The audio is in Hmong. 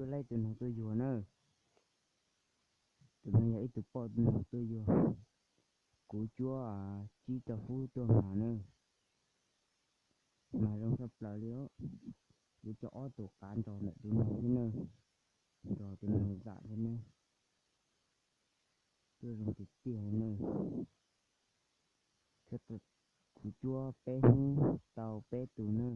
Cuab laib tus noog tuaj yuag na. Tus no yog ib tug poj tus noog tuaj yuag. Kuv cuab tsib rau fub tuaj mas na, mas zoo tshaj plaws li os. Kuv coj ob tug qav nrog ntawm tus noog thiab na, nrog tus noog zam thiab na, tuaj zoo tiag tiag li na. Thiab kuv cuab peb hnub tau peb tus na.